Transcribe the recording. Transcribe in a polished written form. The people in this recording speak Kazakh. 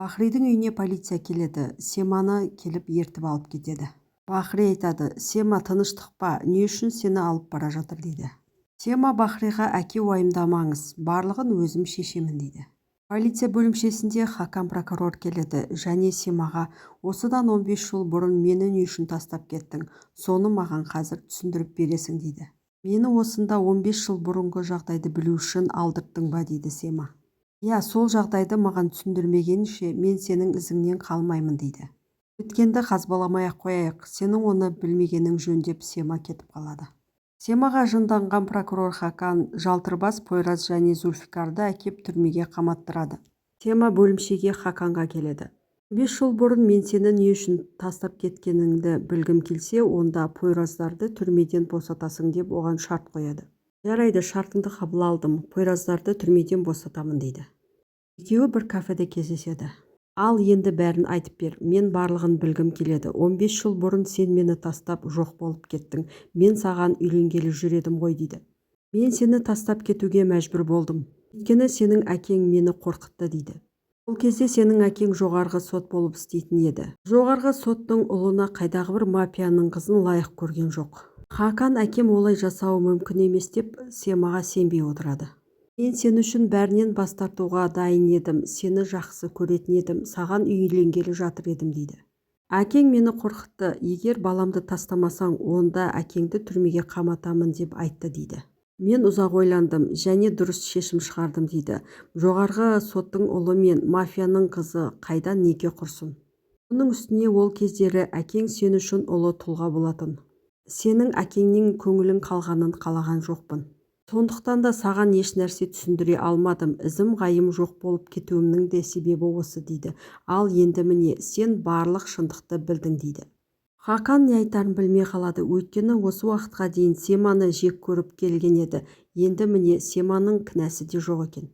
Бахридің үйіне полиция келеді. Семаны келіп ертіп алып кетеді. Бахри айтады: «Сема, тыныштық па? Не үшін сені алып бара жатыр?» – дейді. Сема Бахриға: «Әке, уайымдамаңыз, барлығын өзім шешемін», – дейді. Полиция бөлімшесінде Хакан прокурор келеді және Семаға: «Осыдан 15 жыл бұрын мені не үшін тастап кеттің? Соны маған қазір түсіндіріп бересің», – дейді. «Мені осында 15 жыл бұрынғы жағдайды білу үшін алдырттың ба?» – дейді Сема. «Иә, сол жағдайды маған түсіндірмегенше, мен сенің ізіңнен қалмаймын», – дейді. «Өткенді қазбаламай-ақ қояйық, сенің оны білмегенің жөн», – деп Сема кетіп қалады. Семаға жынданған прокурор Хакан Жалтырбас, Пойраз және Зульфикарды әкеп түрмеге қаматтырады. Сема бөлімшеге Хаканға келеді. 5 жыл бұрын мен сені не үшін тастап кеткеніңді білгім келсе, онда Пойраздарды түрмеден босатасың, деп оған шарт қояды. «Жарайды, шартыңды қабыл алдым, Пойраздарды түрмеден босатамын», – дейді. Екеуі бір кафеде кездеседі. «Ал енді бәрін айтып бер, мен барлығын білгім келеді. 15 жыл бұрын сен мені тастап, жоқ болып кеттің. Мен саған үйленгелі жүр едім ғой», – дейді. «Мен сені тастап кетуге мәжбүр болдым, өйткені сенің әкең мені қорқытты», – дейді. «Ол кезде сенің әкең жоғарғы сот болып істейтін еді. Жоғарғы соттың ұлына қайдағы бір мафияның қызын лайық көрген жоқ». Хакан «Әкем олай жасауы мүмкін емес» деп Семаға сенбей отырады. «Мен сен үшін бәрінен бас тартуға дайын едім, сені жақсы көретін едім, саған үйленгелі жатыр едім», – дейді. «Әкең мені қорқытты, егер баламды тастамасаң, онда әкеңді түрмеге қаматамын деп айтты», – дейді. «Мен ұзақ ойландым және дұрыс шешім шығардым», – дейді. «Жоғарғы соттың ұлы мен мафияның қызы қайдан неке құрсын? Оның үстіне ол кездері әкең сен үшін ұлы тұлға болатын. Сенің әкеңнен көңілің қалғанын қалаған жоқпын. Сондықтан да саған еш нәрсе түсіндіре алмадым. Ізім-ғайым жоқ болып кетуімнің де себебі осы», – дейді. «Ал енді міне, сен барлық шындықты білдің», – дейді. Хакан не айтарын білмей қалады, өйткені осы уақытқа дейін Семаны жек көріп келген еді. Енді міне, Семаның кінәсі де жоқ екен.